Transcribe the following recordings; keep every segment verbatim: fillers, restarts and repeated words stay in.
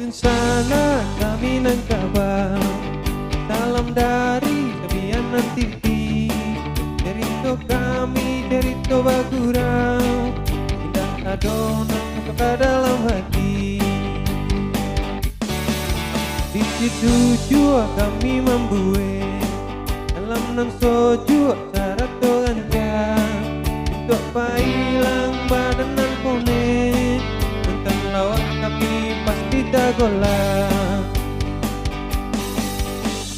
Insana kami nan kaba. Salam dari Sabianan T V. Cerito kami, cerito bagurau. Indak ado nan masuk ka dalam hati. Di situ jua kami mambuek alam nan sojuak sarato rancak. Untuak pailang badan nan ponek, nonton lawak tapi pasti tagolak.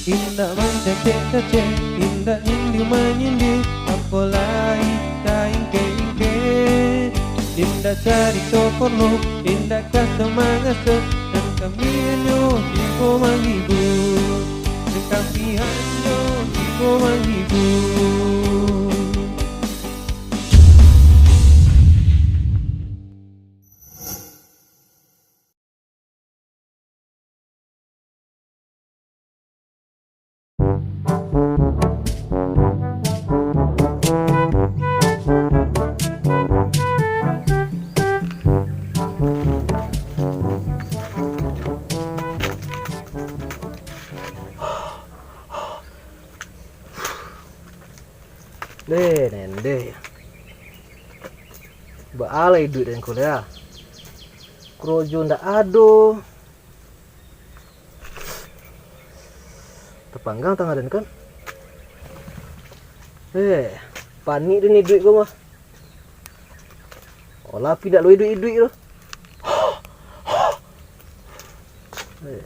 Indak mancacek-cacek, indak nyindir-manyindir, apo lai taingkek-ingkek. Indak carito porno, indak kaso-mangaso, nan kami hanyo tibo manghibur, nan kami hanyo tibo manghibur. Deh, nende. Baa lah iduik den ko, Lea? Korojo ndak ado. Tapanggang tangan den kan? Eh, panik den iduik ko mah. Olah api dak lo iduik-iduik tu. Eh.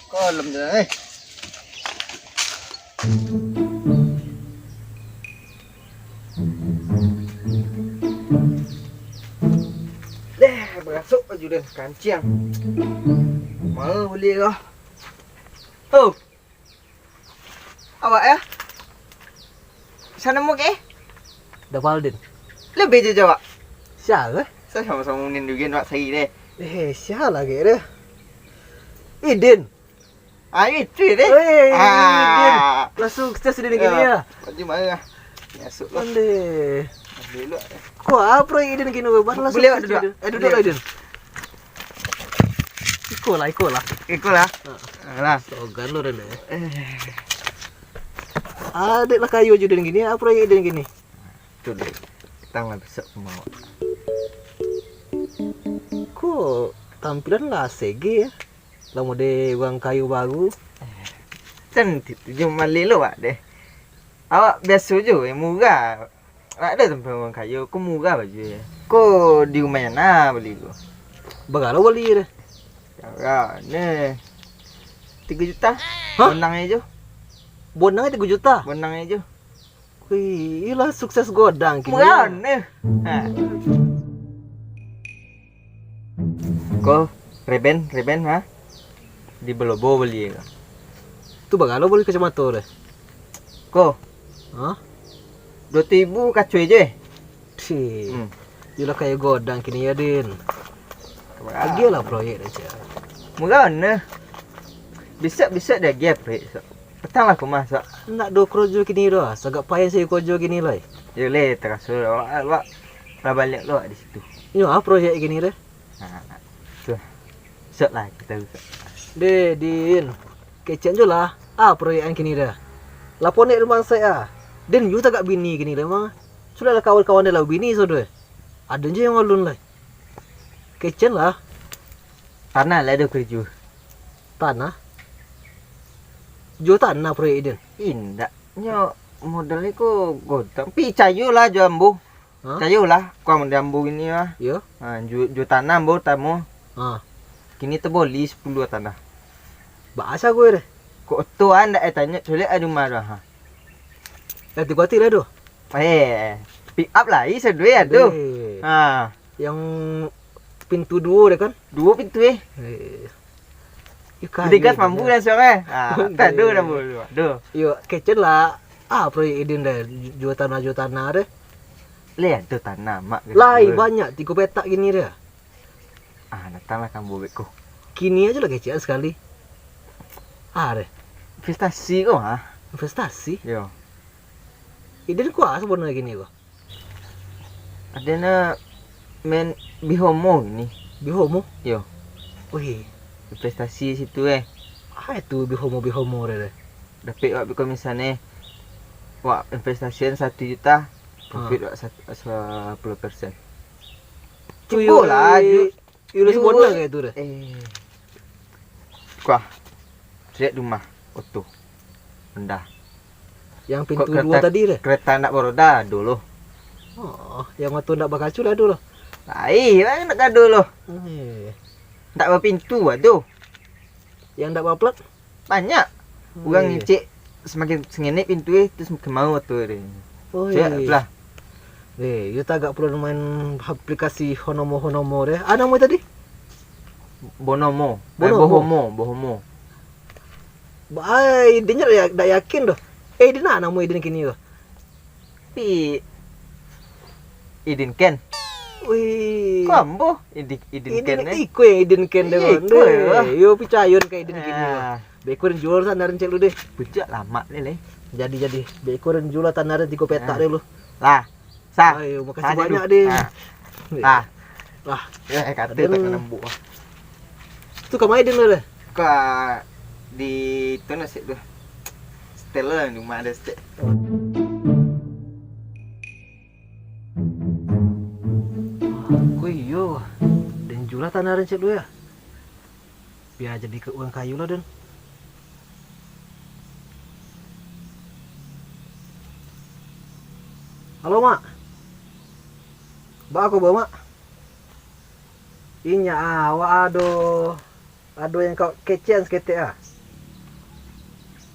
Kalem je, eh. Deh, barasuk baju den, kanciang. Mau bali ko. Ho. Awak yo? Sia namo kek? Dapaldin. Labiah jo jo awak. Sia ko? Sa samo-samo Unin juo, awak sari deh. Eh, sia lai kek deh. Idin. Ah, itu deh. Weh, ah. Idin. Langsung sukses Idin kini yo. Baju mano? Masuk lah. Ondeh. Ambil dulu. Ko apo Idin kini, baru langsung sukses Idin. Eh, duduak lah, Idin. Iko lah, iko lah. Iko lah. Ha. Alah. Sogan lo den, eh. Eh. Adek lah kayo jo den kini, apo Idin kini? Tu deh. Tang lah besok pembawa. Ko tampilan lah A C G yo. Lah model urang kayo baru. Cantik tu, jo maleh lo awak deh. Awak biaso jo, eh, murah. Awak ado tampek urang kayo, ko murah baju e. Ko di rumah Yana bali ko. Bara lo bali deh? Bara ne? Tigo juta. Hah? Bonang e jo. Bonang e tigo juta? Bonang e jo. Wih, iyolah sukses godang kini. Murah ne. Ha. Ko, reben, reben, ha? Di Balobo bali ko. Tu bara lo bali kacamato deh? Ko. Hah? Duo ribu kaco e je. Cih. Hmm. Iyolah kayo godang kini yo, Din. Murah. Agiah lah proyek deh, Cak. Murah ne. Bisa-bisa diagiah proyek, sok. Patang lah ka rumah, sok. Ndak do korojo kini doh, sagak payah sajo korojo kini lai. Yo leh, taraso awak, awak lah baliak lo awak di situ. Nyo, ah, proyek kini deh. Ha, tu. Sok lah, kito sok. Deh, Din. Kecek jo lah, ah, proyek an kini deh. Lah ponek rumah saik ah. Din, yu tagak bini kini deh, mah. Sudah lah kawan-kawan deh lah bini so deh. Ado jo yang alun lai. Kecek lah. Tanah lah ado karajo. Tanah? Juo tanah proyek Idin? Indak. Nyo modal iko godang. Picayo lah jo ambo. Hah? Picayo lah, kuang di ambo kini lah. Yo. Ha, juo, juo tanah ambo tamo. Ha. Kini taboli sapuluah tanah. Baa sago deh? Kok oto ah, ndak eh tanyo, colek ah di rumah tu, ha. Lah tigo ati lah tu. Eh, pick up lai sadoi ado. Eh. Ha. Yang pintu duo deh kan? Duo pintu, eh. Eh. Jadi gas mambu langsung, eh. Ha, tak ado dah, Bu. Aduh. Yo, kecek lah. Ah, proyek Idin deh, juo tanah, juo tanah deh. Leh, ado tanah, mak. Lai, banyak, tigo petak kini deh. Ah, datanglah ka ambo beko. Kini ajo lah kecek an sakali. Ah, deh. Investasi ko, ah. Investasi? Yo. Idin kuaso sabananyo kini ko? Adonyo main Bihomo kini. Bihomo? Yo. Wih. Investasi situ, eh. Ah, itu Bihomo, Bihomo deh, deh. Dapek wak bikomisan, eh. Wak investasian satu juta, profit wak sat-, sapuluah persen. Cubo lah, Ju. Iyo lah, Ju, sabono kayak itu deh. Eh. Kuah. Liek rumah, oto. Honda. Yang pintu duo tadi deh? Kereta ndak baroda ado lo. Oh, yang motor ndak bakacu lah ado lo. Lai, lah ndak ado lo. Eh. Ndak bapintu ado. Yang ndak baplat? Banyak. Urang ngecek samakin sangenek pintu eh, tu samakin maho tu deh. Oh, iyo. Lah. Eh, iyo tagak pulo main aplikasi Honomo, Honomo deh. Ah, namo tadi? Bonomo. Eh, Bonomo. Bohomo, Bohomo. Ba-, ai, Idin nyo dak ya-, dak yakin doh. Eh, Idin ah, namo Idin kini ko? Tapi Idin Ken. Wih. Ko ambo Idin, Idin Ken, eh. Iko yang Idin Ken deh, iyo, iko, yo. Yo, picayo ka Idin kini ko. Ah. Beko den juo tanah den cek lu deh. Pucuk lamak deh, leh. Jadi, jadi. Beko den juo lah tanah den tigo petak deh lu. Lah. Sah. Ayo, makasih banyak, Din. Nah. Lah. Lah. Eh, kata tak kena embuk, ah. Tu ka ma Din deh? Ka di tu nasi tu. Setel lah, rumah ada setel. Ko iyo. Den juo lah tanah den cek dulu ya. Bia jadi ka urang kayo lah, Den. Halo, Mak. Baa kaba, Mak? Indak, ah, awak ado, ado yang ka kecekan saketek, ah.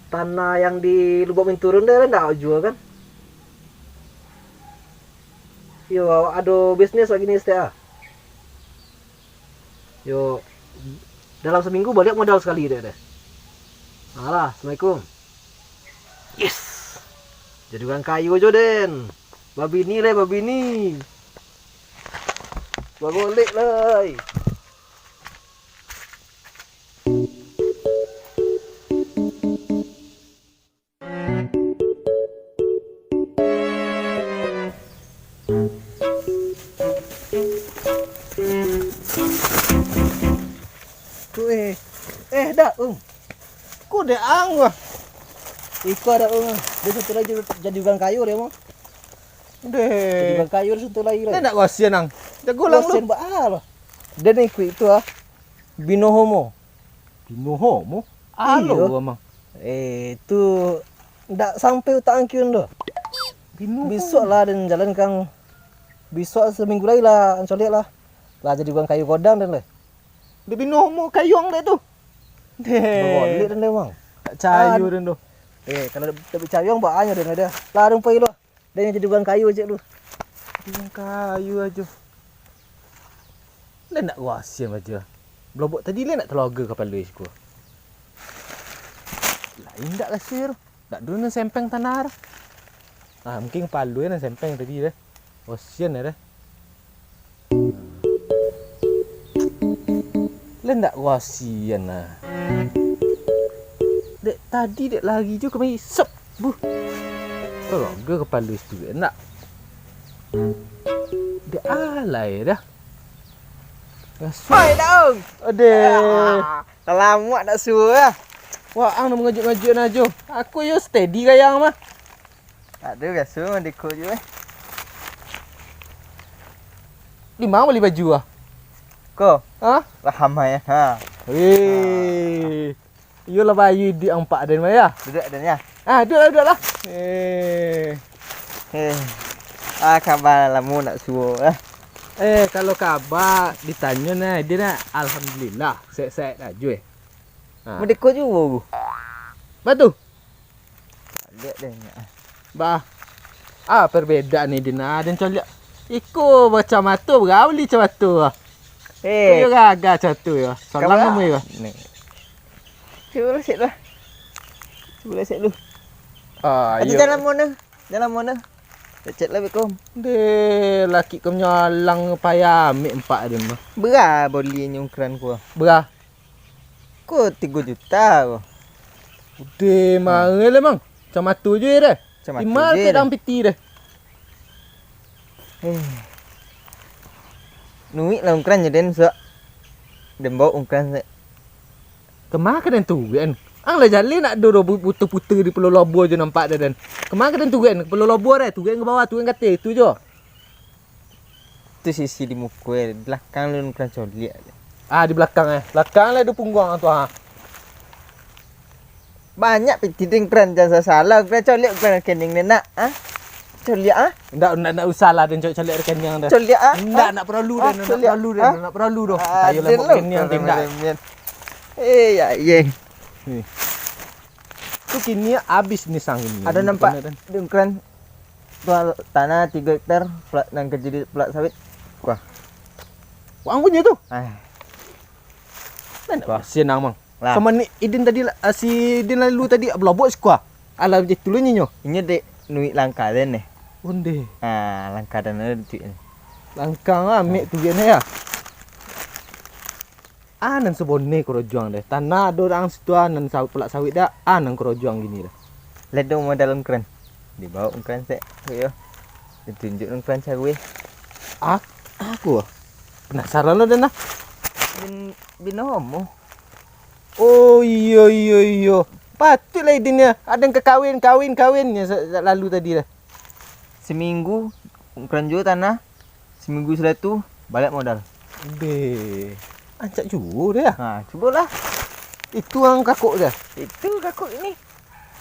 Tanah yang di Lubak Minturun tu ndak awak jua, kan? Iyo, awak ado bisnis lagi ni saketek, ah. Yo, dalam saminggu baliak modal sakali dek deh. Alah, assalamualaikum. Yes. Jadi urang kayo jo den. Babini leh, babini. Bagolek lai. Tu, eh. Eh, dak, Ung. Ko dek ang, wah. Iko dak, Ung. Dia satu lagi jadi urang kayo dia, mah. Deh. Jadi urang kayo dia satu lagi lah. Dia nak wasian, ang. Jago lang lu. Wasian baa lah. Dia ni kuik tu, ah. Binohomo. Binohomo? Alo, iyo. Amang. Eh, tu ndak sampai utak ang kiun tu. Binohomo. Bisuak lah den jalan kang. Bisuak saminggu lai lah, ang caliak lah. Lah jadi urang kayo godang den leh. Di Binohomo kayo ang dek tu. Deh. Bagolek den deh, Mang. Tak cayo den tu. Eh, kalau tak cayo ang baa nyo den deh. Lah, den pai lo. Den jadi urang kayo cek lu. Urang kayo ajo. Lah nak wasian ajo. Belobok tadi lah nak taloga kapalo siko. Lain dak raso tu. Dak dulu nan sempeng tanah tu. Ah, mungkin kapalo nan sempeng tadi tu. Wasian tu. Lah ndak wasian lah. Dek tadi dek lari jo ka maisap. Buh. Tolong ge kapalo situ dek ndak. Dek alai dah. Oi, Daung. Adeh. Ah, lamo dak suo lah. Wah, ang nak mangajuik-ngajuik ajo. Aku yo steady gaya ang mah. Aduh, biaso mandeko juo, eh. Di ma bali baju ah? Ko? Ha? Lah, amai, ha. Weh. Iyo lah, bayu iduik ampak den mah, ya. Duduak den, ya. Ah, duduak lah, duduak lah. Eh. Eh. Ah, kaba lamo nak suo, eh. Eh, kalau kaba ditanyo nah, dia nak alhamdulillah, sehat-sehat ajo, eh. Ha. Mandeko juo, Bu. Batu. Liek deh, nyak. Bah. Ah, perbedaan ni, Din. Ah, den caliak. Iko kacamato, bara bali kacamato ah. Eh. Iko yo gaga kacamato yo. Salang kamu yo. Ni. Cubo lah sik lah. Cubo lah sik lu. Ah, aduh, iyo. Jalan mana? Jalan mana? Lecet lah, Beko. Deh, laki kau nyalang payah amik empat dia mah. Bera boli nyo ukuran ku? Bera? Ko tigo juta ko. Udeh, mahal lah, Mang. Kacamata je deh. Kacamata Imal je tu deh. Dalam piti deh. Eh. Nuik lah ungkran je den, suak. Den bawa ungkran sek. Kama ka den turuik kan? Ang lah jaleh nak do, do puta-puta di Pulau Lobo je nampak deh den. Kama ka den turuik kan? Pulau Lobo deh, turuik ka bawah, turuik ka ateh, tu jo. Tu sisi di muko eh, di belakang lu ungkran coliak. Ah, di belakang eh. Belakang lah ado pungguang tu ha. Banyak piti den ungkran, jan sasalah ungkran coliak ungkran rekening den nak. Ah. Coliak ah. Ndak, ndak, ndak usah lah den coliak-coliak rekening dah. Coliak ah. Ndak, ndak perlu dah, ndak perlu dah, ndak perlu dah. Ayolah, den buat lo rekening ungkran tindak. Eh, ya, ye. Ni. Tu kini habis ni sang ini. Ado nampak di ungkran tu tanah tigo hektar, pla-, nan ka jadi palak sawit. Kuah. Wang punyo tu. Ah. Kasian ang, Mang. Lah. Samo ni Idin tadi lah, ah, si Idin lalu tadi, balobok siko ah. Alah, baitu lo inyo. Inyo dek nuik langkah den eh. Onde. Ah, langkah den ado duit ni. Langkah lah, amek tu gen ya. Ah, nan saboneh korojuang deh. Tanah ado urang situ ah, nan saw-, palak sawit dah. Ah, nan korojuang gini dah. Ledo modal ungkran. Dibawa ungkran sek, yo. Ditunjuk ungkran caweh. Ak-, aku ah. Penasaran lo den ah. Bin, binomo. Oh, iyo, iyo, iyo. Patuiklah Idin ya. Ado nan ka kawin, kawin, kawin ya sa-, sa-, lalu tadi lah. Seminggu, ungkran juo tanah. Seminggu sudah tu, baliak modal. Deh, rancak juo deh. Ha, cubolah. Itu ang kakok deh. Itu kakok ini.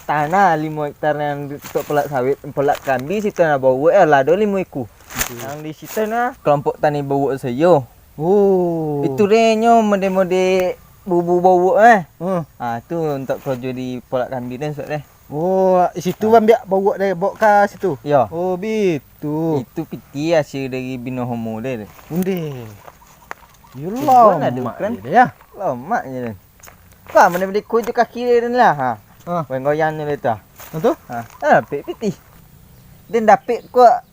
Tanah limo hektar nan untuak palak sawit, palak kambi situ nah bawok eh, lah ado limo iku. Betul. Nan di situ nah, kelompok tani bawok sayo. Oh. Itu deh nyo mode-mode bubu bawok eh. Hmm. Ha, tu untuak karajo di palak kambi deh, suak deh. Oh, situ ambiak bawok deh, bawok ka situ? Yo. Oh, bitu. Itu piti hasil dari binomo deh. Onde. Yo, cubo lah lamak deh, ya. Lamak je deh. Kau mana beli kuju kaki deh lah, ha. Ha. Goyang-goyang ni lah tu. Ha tu? Ha. Ha, dapek piti. Den dapek kok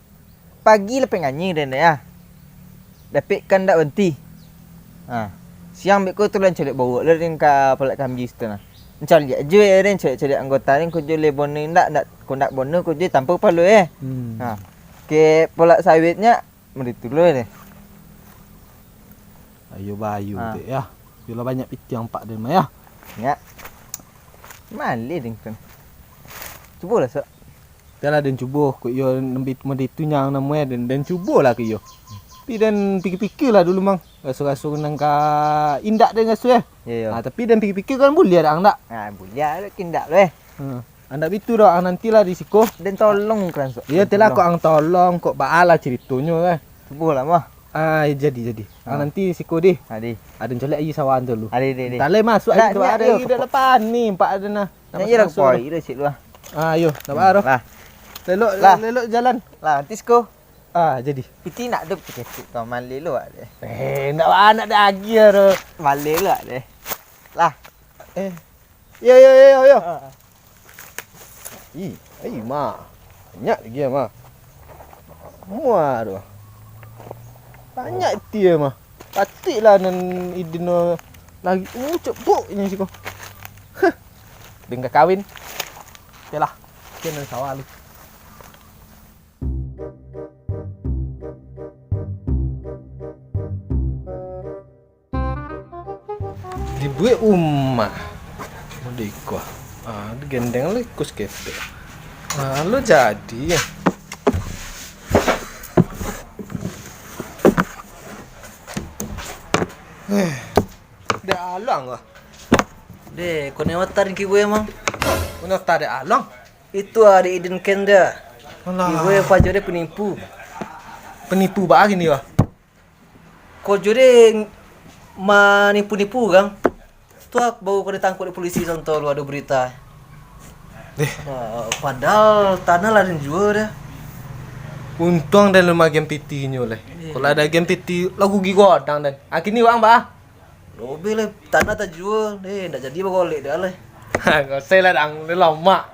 pagi lah panganyir den deh, ah. Dapek kan ndak banti. Ha. Siang beko tu lah caliak bawok lah den ka palak kambi situ nah. Caliak juo den, caliak-caliak anggota den, ko juo le bono indak, ndak, ko ndak bono, ko juo tanpa palo eh. Hmm. Ha. Ke palak sawitnyo, mari tu lo deh. Ayo bayu dek ya. Yolah banyak piti ang pak den mah ya. Nyak. Maleh den kan. Cubolah, sok. Dah lah, den cubo, kok iyo, nembe itu mode itu nyang namo eh, den, den cubolah ka iyo. Tapi den pikir-pikirlah dulu, Mang. Raso-raso nan ka indak den raso eh. Iyo, iyo. Ha, tapi den pikir-pikir kan buliah dak, ang dak? Ha, buliah dak, indak lo eh. Ha. Andak bitu dak, ang nantilah di siko. Den tolong kan, sok. Iyo, telah kok ang tolong, kok baalah ceritonyo eh. Cubolah, mah. Ah, jadi, jadi. Ah, nanti siko deh. Ah, deh. Aden colek aia sawan tu lu. Ah, deh, deh, deh. Talai masuk aia tu, ado aia dak lepas ni, empat ado nah. Nak masuk, masuk. Dah cik lu ah. Ah, ayo, nak baro. Lah. Lelok, lelok jalan. Lah, nanti siko. Ah, jadi. Piti nak ado piti ketek kau maleh lu ah deh. Eh, ndak ba-, nak ado agia tu. Maleh lu ah deh. Lah. Eh. Yo, yo, yo, yo, yo. Ah. Ih, ai, ma. Banyak lagi ya, ma. Muah tu. Banyak iti ya, ma. Patik lah nan idin lagi. Uh, cepuk ni siko. Huh. Dengan kawin. Okey lah. Okey, nan sawah lu. Dibuek umah. Mode iko. Ah, digendeng lah iko saketek. Ah, lo jadi. Eh. Dek Along kah? Deh, kau ni otak ni kiwai emang. Kau ni otak Dek Along? Itu ah, Dek Idin Kenda. Alah. Kiwai pajo deh penipu. Penipu baa kini kah? Kojo deh manipu-nipu urang. Tu ah, baru kau ditangkap dek polisi, contoh lu ado berita. Deh. Ah, padahal tanah lah den jua dah. Untuang den lah maagian pitinyo leh. Iyo. Kalau dak agian piti, lah rugi godang den. Ah, kini urang baa? Lobih leh, tanah tajua. Eh, ndak jadi bagolek dah leh. Ha, gosai lah dang, leh lomak.